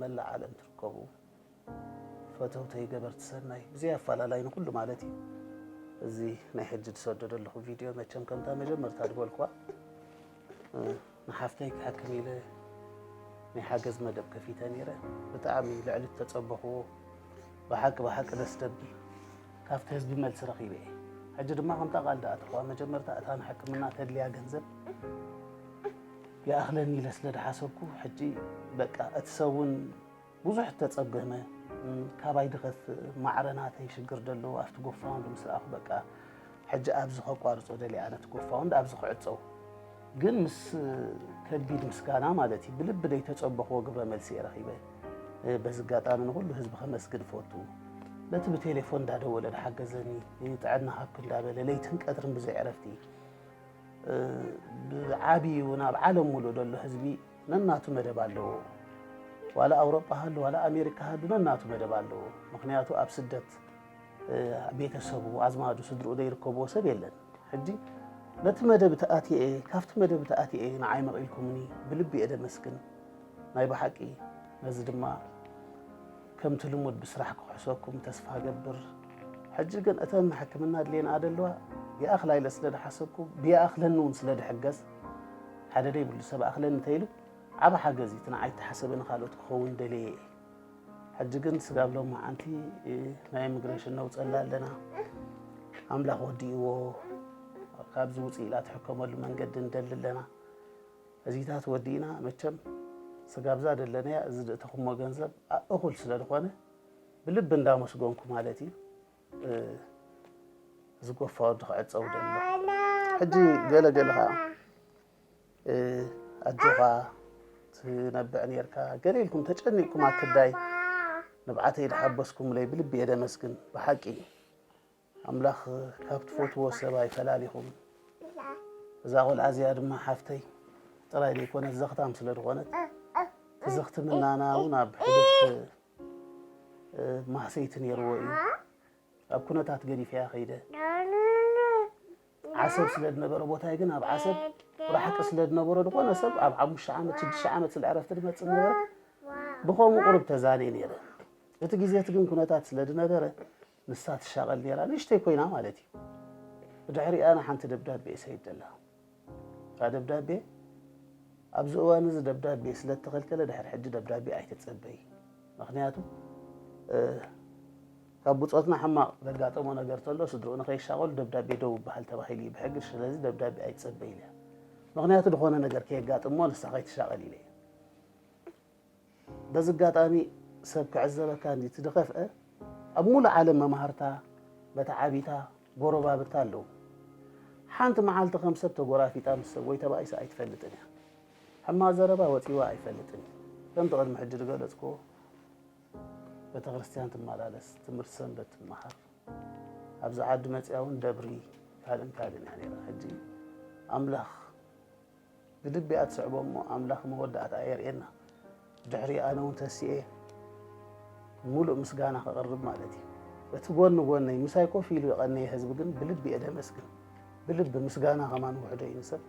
መላእ ዓለም ትርከቡ ፈተውተይ ገበርቲ ሰናይ ብዘይ ኣፈላላይ ንኹሉ ማለት እዩ። እዚ ናይ ሕጂ ዝሰዶ ዘለኹ ቪድዮ መቸም ከምታ መጀመርታ ዝበልኩዋ ንሓፍተይ ክሕክም ኢለ ናይ ሓገዝ መደብ ከፊተ ነይረ። ብጣዕሚ ልዕሊ ዝተጸበኽዎ ብሓቂ ብሓቂ ደስ ደብል ካብቲ ህዝቢ መልሲ ረኺበ እየ። ሕጂ ድማ ከምታ ቃል ድኣተኽዋ መጀመርታ እታ ንሕክምና ተድልያ ገንዘብ ይኣኽለኒ ኢለ ስለ ድሓሰብኩ ሕጂ በቃ እቲ ሰብ እውን ብዙሕ ተጸገመ። ካባይ ድኸፍእ ማዕረ ናተይ ሽግር ደሎ ኣብቲ ጎፋውንድ ምስ ረኣኹ በቃ ሕጂ ኣብዚ ከቋርጾ ደልየ ኣነ እቲ ጎፋውንድ ኣብዚ ክዕጸው ግን ምስ ከቢድ ምስጋና ማለት እዩ ብልቢ ደይተጸበኽዎ ግብረ መልሲ እየ ረኺበ። በዚ ኣጋጣሚ ንኹሉ ህዝቢ ከመስግን እፈቱ። በቲ ብቴሌፎን እንዳደወለ ዝሓገዘኒ ጥዕና ሃብኪ እንዳበለ ለይትን ቀትርን ብዘይ ዕረፍቲ ብዓብዩ ናብ ዓለም ሙሉእ ዘሎ ህዝቢ ነናቱ መደብ ኣለዎ። ዋላ ኣውሮጳ ሃሉ ዋላ ኣሜሪካ ሃሉ ነናቱ መደብ ኣለዎ። ምክንያቱ ኣብ ስደት ቤተሰቡ ኣዝማዱ ስድርኡ ዘይርከብዎ ሰብ የለን። ሕጂ ነቲ መደብ ተኣትየ ካብቲ መደብ ተኣትየ ንዓይ መቒልኩምኒ ብልቢ እየ ደመስግን። ናይ ብሓቂ ነዚ ድማ ከምቲ ልሙድ ብስራሕ ክሕሰኩም ተስፋ ገብር። ሕጂ ግን እተን ንሕክምና ድሌና ደለዋ ይኣኽላ ኢለ ስለ ድሓሰብኩ ብይኣኽለኒ እውን ስለ ድሕገዝ ሓደ ደይብሉ ሰብ ኣኽለኒ እንተኢሉ ዓብ ሓገዝ እዩ። እቲ ንዓይ እተሓሰበ ንኻልኦት ክኸውን ደለየ እየ። ሕጂ ግን ስጋብ ሎማዓንቲ ናይ ኢሚግሬሽን ነውፀላ ኣለና። ኣምላኽ ወዲእዎ ካብዚ ውፅእ ኢላ ትሕከመሉ መንገዲ ንደሊ ኣለና። እዚታት ወዲእና መቸም ስጋብዛ ደለናያ እዚ ድእተኹሞ ገንዘብ እኹል ስለ ዝኾነ ብልቢ እንዳመስገንኩ ማለት እዩ። እዚ ጎፋ ወዲ ክዕፀው ደሎ ሕጂ ገለ ገለ ከዓ ኣጆኻ ትነብዕ ነርካ ገለ ኢልኩም ተጨኒቅኩም ኣክዳይ ንብዓተይ ድሓበስኩምለይ ብልቢ እየ ደመስግን። ብሓቂ ኣምላኽ ካብ ትፈትዎ ሰብ ኣይፈላሊኹም። እዛ ቆልዓ እዚኣ ድማ ሓፍተይ ጥራይ ዘይኮነት ዘኽታም ስለ ዝኾነት እቲ ዘኽትምናና እውን ኣብ ሕሉፍ ማህሰይቲ ነይርዎ እዩ። ኣብ ኩነታት ገዲፈያ ከይደ። ዓሰብ ስለ ዝነበረ ቦታይ ግን ኣብ ዓሰብ ራሕቂ ስለ ዝነበሮ ዝኾነ ሰብ ኣብ ሓሙሽተ ዓመት ሽዱሽተ ዓመት ስለ ዕረፍቲ ዝመፅእ ነበረ። ብኸምኡ ቁሩብ ተዛንየ ነይረ። እቲ ግዜ እቲ ግን ኩነታት ስለ ዝነበረ ንሳ ትሻቐል ነይራ ንእሽተይ ኮይና ማለት እዩ። ብድሕሪኣ ንሓንቲ ደብዳቤ እየ ሰይደላ። እታ ደብዳቤ ኣብዚ እዋን እዚ ደብዳቤ ስለ እተኸልከለ ድሕሪ ሕጂ ደብዳቤ ኣይትጸበይ። ምኽንያቱ ካብ ብጾትና ሕማቕ ዘጋጠሞ ነገር ተሎ ስድርኡ ንኸይሻቐሉ ደብዳቤ ደው ይበሃል ተባሂሉ እዩ ብሕጊ። ስለዚ ደብዳቤ ኣይትጸበይ ኢለ። ምኽንያቱ ዝኾነ ነገር ከየጋጥሞ ንሳ ከይትሻቐል ኢለ እየ። በዚ ኣጋጣሚ ሰብ ክዕዘበካ እንዲ እቲ ዝኸፍአ ኣብ ሙሉእ ዓለም መማህርታ፣ መተዓቢታ፣ ጎረባብታ ኣለዉ። ሓንቲ መዓልቲ ከም ሰብ ተጎራፊጣ ምስ ሰብ ወይ ተባኢሳ ኣይትፈልጥን እያ። ሕማቕ ዘረባ ወጺዋ ኣይፈልጥን እዩ። ከምቲ ቅድሚ ሕጂ ዝገለጽክዎ ቤተ ክርስቲያን ትመላለስ፣ ትምህርቲ ሰንበት ትመሃር፣ ኣብዚ ዓዲ መጽያ እውን ደብሪ ካልእን ካልእን እያ ነይራ። ሕጂ ኣምላኽ ብልቢ እያ ትስዕቦ እሞ ኣምላኽ መወዳእታ የርእየና። ድሕሪ ኣነ እውን ተሲኤ ሙሉእ ምስጋና ከቕርብ ማለት እዩ። እቲ ጎኒ ጎነይ ምሳይ ኮፍ ኢሉ የቐነየ ህዝቢ ግን ብልቢ እየ ደመስግን። ብልቢ ምስጋና ከማን ውሕዶ እዩ ንሰብ።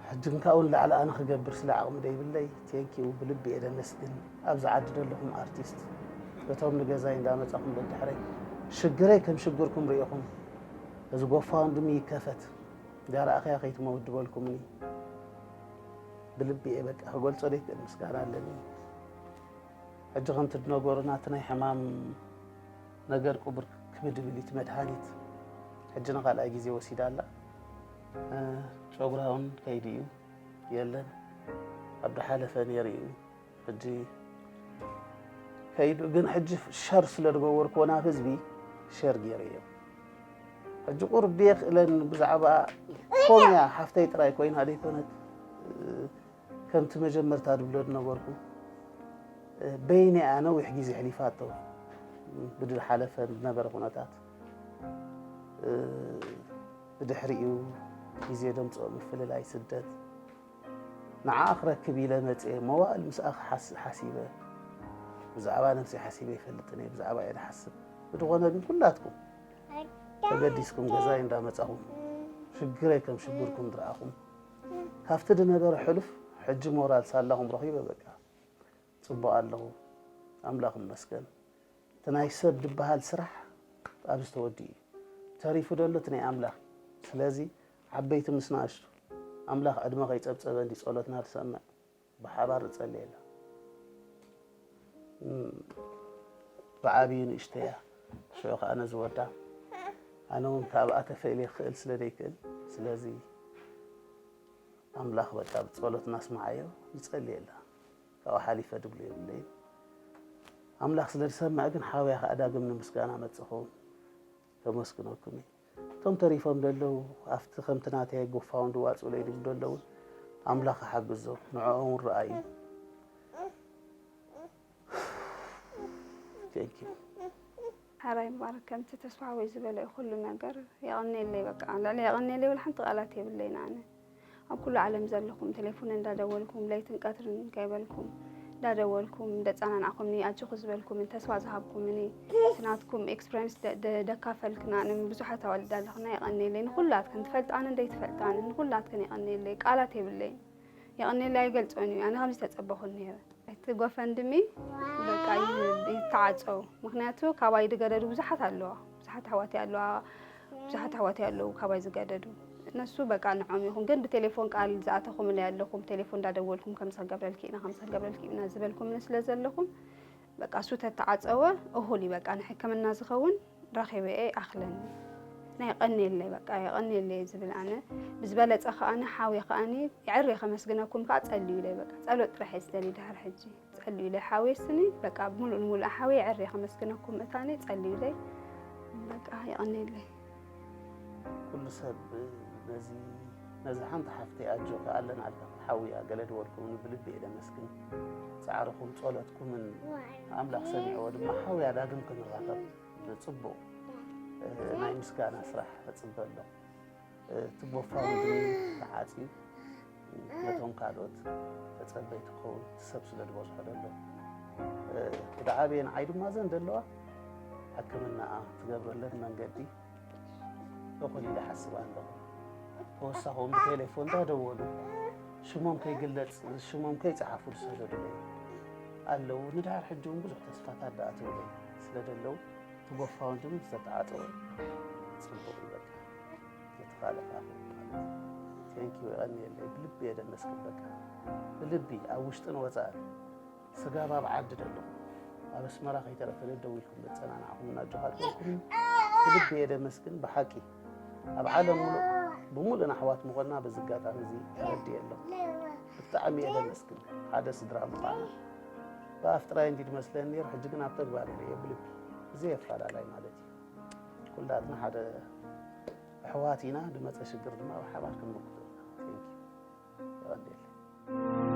ሕጂ ግን ካብኡ ንላዕሊ ኣነ ክገብር ስለ ዓቕሚ ደይብለይ ቴንኪው ብልቢ እየ ደመስግን። ኣብዚ ዓዲ ዘለኹም ኣርቲስት እቶም ንገዛይ እንዳመጻኹም ደድሕረይ ሽግረይ ከም ሽግርኩም ርኢኹም እዚ ጎፋውንድሚ ይከፈት። ዳርኣኸያ ከይትመውት ድበልኩምኒ ብልቢ እየ በቃ ክገልጾ ዘይክእል ምስጋና ኣለኒ። ሕጂ ከምቲ ድነገሩና እቲ ናይ ሕማም ነገር ቁብር ክብድ ይብል እዩ እቲ መድሃኒት። ሕጂ ንኻልኣይ ግዜ ወሲዳ ኣላ። ጨጉራ እውን ከይዱ እዩ የለን ኣብ ድሓለፈ ነይሩ እዩ። ሕጂ ከይዱ ግን ሕጂ ሸር ስለ ዝገበርክዎ ናብ ህዝቢ ሸር ገይረ እዮም። ሕጂ ቁርብ የኽእለን ብዛዕባ ኮምያ ሓፍተይ ጥራይ ኮይና ዘይኮነት ከምቲ መጀመርታ ዝብሎ ዝነበርኩ በይነይ ኣነ ነዊሕ ግዜ ሕሊፋቶ ብዝሓለፈ ዝነበረ ኩነታት ብድሕሪኡ ግዜ ደምፅኦ ምፍልላይ ስደት ንዓኣ ክረክብ ኢለ መፅየ መዋእል ምስኣ ክሓስ ሓሲበ ብዛዕባ ነብሰይ ሓሲበ ይፈልጥን እየ ብዛዕባ እየ ዝሓስብ ብዝኾነ ግን ኩላትኩም ተገዲስኩም ገዛይ እንዳመፃኹም ሽግረይ ከም ሽግርኩም ዝረኣኹም ካብቲ ዝነበረ ሕሉፍ ሕጂ ሞራል ሳላኹም ረኺበ በቃ ጽቡቕ ኣለኹ፣ ኣምላኽ ይመስገን። እቲ ናይ ሰብ ዝበሃል ስራሕ ኣብዚ ተወዲኡ እዩ። ተሪፉ ዘሎ እቲ ናይ ኣምላኽ እዩ። ስለዚ ዓበይቲ ምስ ንኣሽቱ ኣምላኽ ዕድመ ከይጸብጸበ እንዲ ጸሎትና ዝሰምዕ ብሓባር ንጸልየላ። እም፣ ብዓብዩ ንእሽተያ፣ ሽዑ ከኣ ነዚ ወዳ። ኣነ እውን ካብኣ ተፈልየ ክኽእል ስለ ዘይክእል፣ ስለዚ ኣምላኽ በቃ ብጸሎትና ኣስምዓዮ፣ ንጸልየላ። ካብኡ ሓሊፈ ድብሎ የብለይን። ኣምላኽ ስለ ዝሰምዕ ግን ሓውያ ከኣ ዳግም ንምስጋና መጽኹ። ከመስግነኩም እየ። እቶም ተሪፎም ዘለዉ ኣብቲ ከምቲ ናተይ ጎፋውንዲ ዋጽኡለይ ድብሉ ዘለዉ ኣምላኽ ይሓግዞም፣ ንዕኦም እውን ረኣዩ። Thank you። ሓራይ ማርክ ከምቲ ተስፋ ሓወይ ዝበሎ እዩ ኩሉ ነገር። የቐንየለይ በቃ ልዕሊ የቐንየለይ ወላ ሓንቲ ቃላት የብለይን ኣነ። ኣብ ኩሉ ዓለም ዘለኹም ቴሌፎን እንዳደወልኩም ለይትን ቀትርን ከይበልኩም እንዳደወልኩም እንደጸናናዕኩምኒ ኣጆኹ ዝበልኩምን ተስፋ ዝሃብኩምኒ እቲ ናትኩም ኤክስፕሪንስ ደካፈልክና ኣነ ብዙሓት ኣዋልድ ኣለኽና የቐንየለይ ንኹላትክን ትፈልጣንን ዘይትፈልጣንን ንኹላትክን የቐንየለይ ቃላት የብለይን። የቐንየለይ ኣይገልጾን እዩ ኣነ ከምዚ ተጸበኹ ነይረ። እቲ ጎፈንድሚ በቃ ይተዓጸው ምክንያቱ ካባይ ዝገደዱ ብዙሓት ኣለዋ ብዙሓት ኣሕዋተይ ኣለዋ ብዙሓት ኣሕዋተይ ኣለዉ ካባይ ዝገደዱ እነሱ በቃ ንዖም ይኹን ግን ብቴሌፎን ቃል ዝኣተኹምለይ ኣለኹም ቴሌፎን እንዳደወልኩም ከምዚ ክገብረልኪ ኢና ከምዚ ክገብረልኪ ኢና ዝበልኩምኒ ስለ ዘለኹም በቃ እሱ ተተዓጸወ እኹል እዩ በቃ ንሕክምና ዝኸውን ረኺበ እየ ይኣኽለኒ ናይ የቐንየለይ በቃ የቐንየለይ ዝብል ኣነ ብዝበለጸ ከኣኒ ሓውየ ከኣኒ የዕርየ ከመስግነኩም ከኣ ጸልዩለይ በቃ ጸሎት ጥራሕ እየ ዝደሊ ድሕሪ ሕጂ ጸልዩለይ ሓውየ ስኒ በቃ ሙሉእ ንሙሉእ ሓውየ የዕርየ ከመስግነኩም ምእታነይ ጸልዩለይ በቃ የቐንየለይ። ኩሉ ሰብ ነዚ ነዛ ሓንቲ ሓፍተይ ኣጆኺ ኣለናልካ ሓውያ ገለ ድበልኩምኒ ብልቢ እየ ደመስግን ጻዕርኹም ጸሎትኩምን ኣምላኽ ሰሚዕዎ ድማ ሓውያ ዳግም ክንራኸብ ጽቡቕ ናይ ምስጋና ስራሕ እጽበ ኣለኹ። እቲ ጎፋውንድሚ ተዓጽዩ ነቶም ካልኦት ተጸበይቲ ክኸውን ሰብ ስለ ዝበዝሖ ዘሎ እቲ ዝዓበየ ንዓይ ድማ ዘን ዘለዋ ሕክምናኣ ትገብረለን መንገዲ እኹል ኢለ ሓስብ ኣለኹ። ተወሳኺ እውን ብቴሌፎን እንዳደወሉ ሽሞም ከይግለጽ ሽሞም ከይጸሓፉ ዝሰደዱለይ ኣለዉ። ንድሕር ሕጂ እውን ብዙሕ ተስፋታት ደኣ ትብለይ ስለ ዘለዉ እቲ ጎፋውንድሚ ዝተተዓጸወ ጽቡቕ እዩ በቃ። ነቲ ካልእ ከኣ ቴንኪው የቐንየለይ ብልቢ እየ ደመስግን በቃ ብልቢ ኣብ ውሽጥን ወጻእን ስጋብ ኣብ ዓዲ ዘለኹም ኣብ ኣስመራ ከይተረፈ ደደዊልኩም ዘጸናናዕኹምና ኣጆኻ ዝበልኩምን ብልቢ እየ ደመስግን ብሓቂ ኣብ ዓለም ሙሉእ ብምሉእና ኣሕዋት ምኾንና በዚ ኣጋጣሚ እዚ ተረዲኤ ኣለኹ ብጣዕሚ እየ ደመስግን ሓደ ስድራ ምዃና ብኣፍ ጥራይ እንዲ ድመስለኒ ነይሩ ሕጂ ግን ኣብ ተግባር ይርእዮ ብልቢ ብዘይ ኣፈላላይ ማለት እዩ ኩላትና ሓደ ኣሕዋት ኢና ድመፀ ሽግር ድማ ብሓባር ክንምክቶ ኢና የቐንየለይ